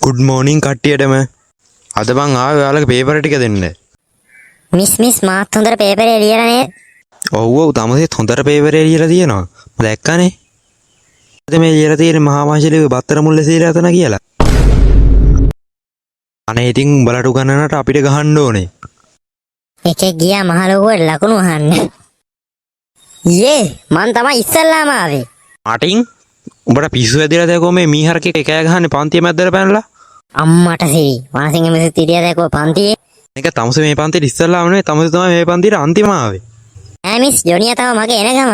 Good මෝර්නින් කට්ටියටම. අද මං ආවේ ඔයාලගේ පේපර් ටික දෙන්න. මිස් මිස්, මාත් හොඳට පේපරේ ලියලා නේද? ඔව් ඔව්, තමසෙත් හොඳට පේපරේ ලියලා තියෙනවා. මම දැක්කනේ. අද මේ ලියලා තියෙන මහා වංශ ලිව්වේ බත්තරමුල්ල සීලයතන කියලා. අනේ ඉතින් උඹලට උගන්නනට අපිට ගහන්න ඕනේ. එකෙක් ගියා මහ ලොකුවට ලකුණු අහන්න. යේ, මං තමයි ඉස්සල්ලාම ආවේ. මාටින්, උඹට පිස්සු ඇදිලා දැකෝ මේ මීහරකෙක් කෑ ගහන්නේ පන්තිය මැද්දට පැනලා? අම්මට සිරි. වනසිංහ මිසුත් හිටියා දැකෝ පන්තියේ. මේක තමසේ මේ පන්තියට ඉස්සල්ලාම නෙවෙයි, තමසේ තමයි මේ පන්තියට අන්තිම ආවේ. නෑ මිස්, ජොනියා තව මගේ එන ගම.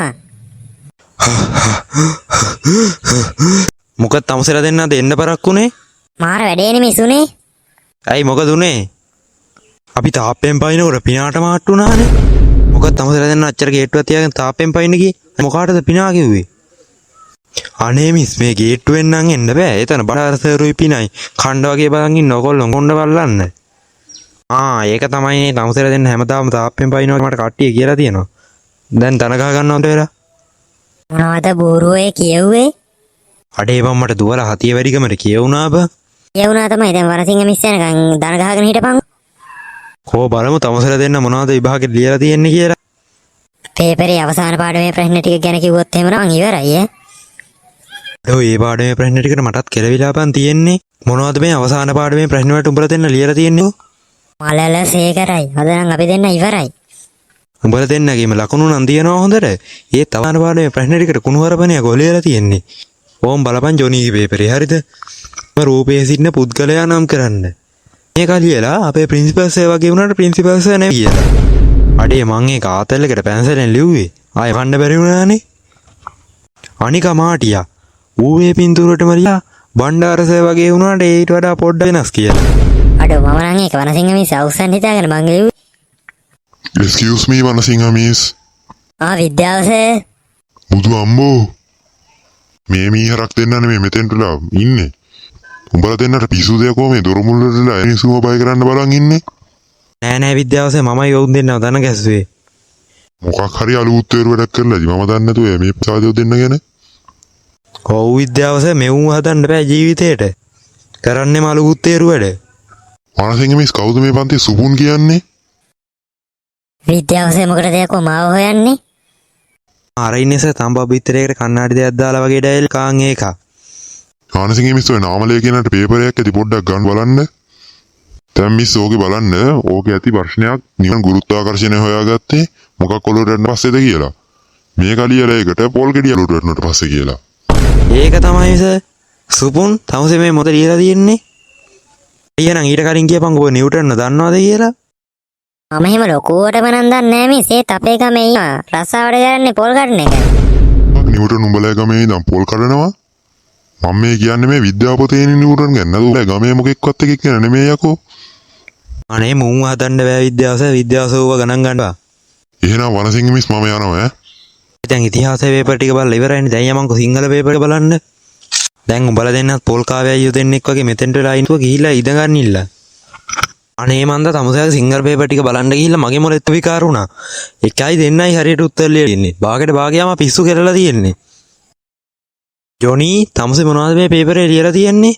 මොකද තමසේලා දෙන්න අද එන්න පරක්කුනේ? මාර වැඩේනේ මිස් උනේ. ඇයි, මොකද උනේ? අපි තාප්පෙන් පයින්නකොට පිනාට මාට්ටු වුණානේ. මොකද තමසේලා දෙන්න අච්චර ගේට්ටුවක් තියාගෙන තාප්පෙන් පයින්න ගියේ? මොකාටද පිනා කිව්වේ? අනේ මිස්, මේ ගේට්ටුවෙන් නම් එන්න බෑ. එතන බඩාර සරුයි පිනයි. කණ්ඩ වගේ බලන් ඉන්න ඔයගොල්ලෝ කොණ්ඩ බල්ලන්න. ආ, ඒක තමයි නේ තමසේලා දෙන්න හැමදාම තාප්පෙන් පයින්නවා මට කට්ටිය කියලා තියෙනවා. දැන් දන ගහ ගන්න හොඳ වෙලා. මොනවද බෝරුව ඔය කියව්වේ? අඩේ බං, මට දුවලා හතිය වැඩිකමට කියවුණා බං. කියවුණා තමයි. දැන් වනසිංහ මිස් යනකන් දන ගහගෙන හිටපන්. කෝ බලමු තමසේලා දෙන්න මොනවද විභාගෙට ලියලා තියෙන්නේ කියලා. පේපරේ අවසාන පාඩමේ ප්‍රශ්න ටික ගැන කිව්වොත් එහෙම නම් ඉවරයි ඈ. ඔව්, ඒ පාඩමේ ප්‍රශ්න ටිකට මටත් කෙලවිලා බං තියෙන්නේ. මොනවද මේ අවසාන පාඩමේ ප්‍රශ්න වලට උඹලා දෙන්න ලියලා තියෙන්නේ? මලල සේකරයි. අද නම් අපි දෙන්න ඉවරයි. උඹලා දෙන්නගේම ලකුණු නම් තියෙනවා හොඳට. ඒත් අවසාන පාඩමේ ප්‍රශ්න ටිකට කුණුහරුපණයක් ලියලා තියෙන්නේ. ඕම් බලපන් ජොනීගේ පේපරේ, හරිද? රූපයේ සිටින පුද්ගලයා නම් කරන්න. මේක ලියලා අපේ ප්‍රින්සිපල් සර් වගේ වුණාට ප්‍රින්සිපල් සර් නෙවෙයි කියලා. අඩේ මං ඒක ආතල් එකට පැන්සලෙන් ලිව්වේ. ආයෙ කන්න බැරි වුණානේ. අනික මාටියා. ඌ ඒ පින්තූරෙටම ලියා බණ්ඩාර සර් වගේ වුණාට ඊට වඩා පොඩ්ඩ වෙනස් කියලා. අඩෝ, මම නම් ඒක වනසිංහ මිස් අවුස්සන් හිතාගෙන මං ලිව්වේ. Excuse me, Wanasinghe miss. ආ, විද්‍යාව සර්. බුදු අම්බෝ, මේ මීහරක් දෙන්න නෙමෙයි මෙතෙන්ට වෙලා ඉන්නේ. උඹලා දෙන්නට පිස්සු දෙයකෝ මේ දොර මුල්ලට වෙලා මිනිස්සුන්ව බය කරන්න බලන් ඉන්නේ? නෑ නෑ විද්‍යාව සර්, මමයි ඔවුන් දෙන්නව දන ගැස්සුවේ. මොකක් හරි අලුත් වැඩක් කරලා ඇති මම දන්නේ නැතුව මේ සාදයෝ දෙන්න ගැන. ඔව් විද්‍යාව සර්, මෙවුන් හදන්න බෑ ජීවිතේට. කරන්නේම අලුත් තේරු වැඩ. වනසිංහ මිස්, කවුද මේ පන්තියේ සුපුන් කියන්නේ? විද්‍යාව සර්, මොකටද යකෝ මාව හොයන්නේ? අර ඉන්නේ සර්, තඹ බිත්තරයකට කණ්ණාඩි දෙකක් දාලා වගේ ඩයල් කාන් ඒක. වනසිංහ මිස්, ඔය නාමලය කියනට පේපරයක් ඇති, පොඩ්ඩක් ගන්න බලන්න. දැන් මිස් ඕකේ බලන්න, ඕකේ ඇති ප්‍රශ්නයක් නිකන් ගුරුත්වාකර්ෂණය හොයාගත්තේ මොකක් ඔලුවට වැටෙන පස්සේද කියලා. මේක ලියලා ඒකට පොල් ගෙඩිය ඔලුවට වැටුණට පස්සේ කියලා. ඒක තමයි සර්. සුපුන්, තමසේ මේ මොකද ලියලා තියෙන්නේ? අයියා නම් ඊට කලින් කියපන් ඔබ නිව්ටන් දන්නවද කියලා? මම එහෙම ලොකුවටම නම් දන්නේ නෑ මිස්. ඒත් අපේ ගමේ ඉන්නවා රස්සාවට කරන්නේ පොල් කඩන එක. නිව්ටන් උඹලා ගමේ ඉඳන් පොල් කඩනවා? මම මේ කියන්නේ මේ විද්‍යාව පොතේ ඉන්න නිව්ටන් ගැන නේද? උඹලා ගමේ මොකෙක්වත් එකෙක් ගැන නෙමෙයි යකෝ. අනේ මුන් හදන්න බෑ විද්‍යාව සර්, විද්‍යාව සර් ඌව ගණන් ගන්නවා. එහෙනම් වනසිංහ මිස්, මම යනවා ඈ. දැන් ඉතිහාසයේ පේපර් ටික බලලා ඉවරයිනේ. දැන් යමන්කෝ සිංහල පේපර් එක බලන්න. දැන් උඹලා දෙන්නත් පොල් කාවේ අයියෝ දෙන්නෙක් වගේ මෙතෙන්ට වෙලා ඉන්නුව ගිහිල්ලා ඉඳ ගන්න ඉල්ල. අනේ මන්ද, තමසයාගේ සිංහල පේපර් ටික බලන්න ගිහිල්ලා මගේ මොලෙත් විකාර වුණා. එකයි දෙන්නයි හරියට උත්තර ලියලා ඉන්නේ. බාගෙට බාගයම පිස්සු කෙරලා තියෙන්නේ. ජොනි, තමසේ මොනවද මේ පේපරේ ලියලා තියෙන්නේ?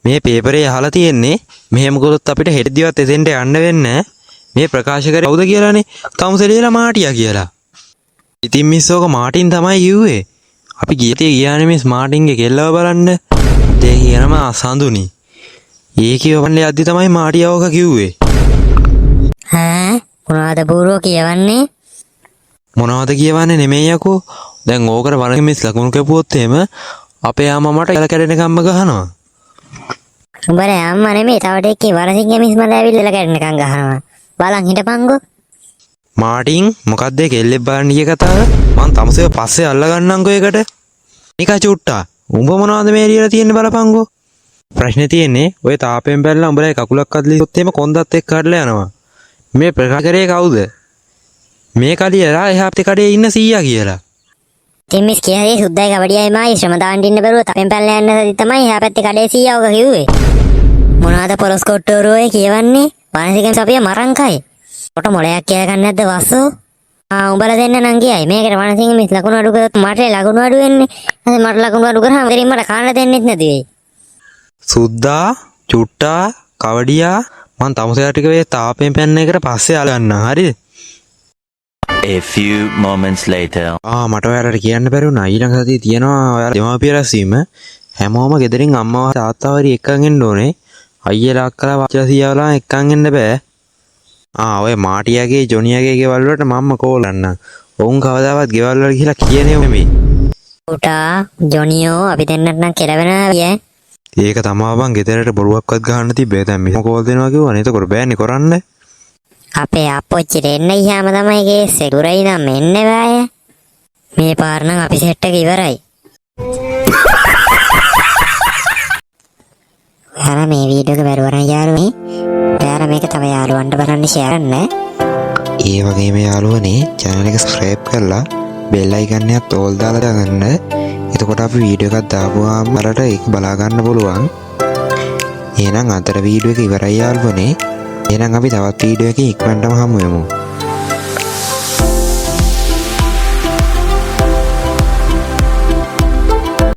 මේ පේපරේ අහලා තියෙන්නේ මෙහෙම කරොත් අපිට හෙටදිවත් එතෙන්ට යන්න වෙන්නේ මේ ප්‍රකාශ කරේ කවුද කියලානේ. තමසේ ලියලා මාටියා කියලා. ඉතින් මිස්, ඕක මාටින් තමයි කිව්වේ. අපි ගියතේ ගියානේ මිස් මාටින්ගේ කෙල්ලව බලන්න. ඒ කියනම සඳුනි. ඒ කියවන්න යද්දි තමයි මාටියා ඕක කිව්වේ. ඈ, මොනවද බූරුවෝ කියවන්නේ? මොනවද කියවන්නේ නෙමෙයි යකෝ. දැන් ඕකට වරක මිස් ලකුණු කැපුවොත් එහෙම අපේ අම්මා මට එල කැඩෙනකම්ම ගහනවා. උඹලා අම්මා නෙමෙයි, තව ටිකකින් වනසිංහ මිස් මට ඇවිල්ලා එල කැඩෙනකන් ගහනවා. බලන් හිටපන්කෝ. මාටින්, මොකද්ද ඒ කෙල්ලෙක් බලන්න ගිය කතාව? මං තමසේව පස්සේ අල්ල ගන්නම්කෝ ඒකට. නිකා චුට්ටා. උඹ මොනවද මේ ලියලා තියෙන්නේ බලපන්කෝ. ප්‍රශ්නේ තියෙන්නේ ඔය තාපෙන් බැලලා උඹලා කකුලක් අත් ලියොත් එහෙම කොන්දත් එක්ක කඩලා යනවා. මේ ප්‍රකාශ කරේ කවුද? මේ කලියලා එහා පැත්තේ කඩේ ඉන්න සීයා කියලා. ඉතින් මිස් කියන්නේ සුද්දයි කබඩියයි මායි ශ්‍රම දාන්න ඉන්න බැරුව තපෙන් පැනලා යන්න සති තමයි එහා පැත්තේ කඩේ සීයා ඔක කිව්වේ. මොනවද පොලොස් කොට්ටෝරුව ඔය කියවන්නේ? වනසිංහ මිස් අපිව මරන් කයි. කොට මොලයක් කියලා ගන්න නැද්ද වස්සෝ? ආ, උඹලා දෙන්න නම් ගියයි. මේකට වනසිංහ මිස් ලකුණු අඩු කරොත් මට ලකුණු අඩු වෙන්නේ. අද මට ලකුණු අඩු කරාම ඉතින් මට කන්න දෙන්නෙත් නැති වෙයි. සුද්දා, චුට්ටා, කවඩියා, මං තමුසෙලා ටික වේ තාපෙන් පැන්න එකට පස්සේ අල්ලගන්න. හරිද? A few moments later. ආ, මට ඔයාලට කියන්න බැරි වුණා. ඊළඟ සතියේ තියෙනවා ඔයාලා දෙමාපිය රැස්වීම. හැමෝම ගෙදරින් අම්මව තාත්තව හරි එක්කන් එන්න ඕනේ. අයියලා අක්කලා වාචලා සීයාවලා එක්කන් එන්න බෑ. ආ, ඔය මාටියාගේ ජොනියාගේ ගෙවල් වලට මම්ම කෝල් කරන්නම්. ඔවුන් කවදාවත් ගෙවල් වල ගිහලා කියන්නේ නෙමෙයි. උටා ජොනියෝ, අපි දෙන්නට නම් කෙලවෙනවා ඈ. ඒක තමා බං, ගෙදරට බොරුවක්වත් ගහන්න තිබ්බේ. දැන් මෙහෙම කෝල් දෙනවා කිව්වනේ. එතකොට බෑනේ කරන්න. අපේ අප්පොච්චිට එන්න ගියාම තමයි කේස් එක. දුරයි නම් එන්න බෑය. මේ පාර නම් අපි සෙට් එක ඉවරයි. ඔයාලා මේ වීඩියෝ එක බැලුවා නම් යාළුවනේ, ඔයාලා මේක තව යාළුවන්ට බලන්න ෂෙයාර් කරන්න. ඒ වගේම යාළුවනේ, channel එක subscribe කරලා බෙල් අයිකන් එකත් ඕල් දාලා දාගන්න. එතකොට අපි වීඩියෝ එකක් දාපුවාම ඔයාලට ඒක බලා ගන්න පුළුවන්. එහෙනම් අදට වීඩියෝ එක ඉවරයි යාළුවනේ. එහෙනම් අපි තවත් වීඩියෝ එකකින් ඉක්මනටම හමු වෙමු.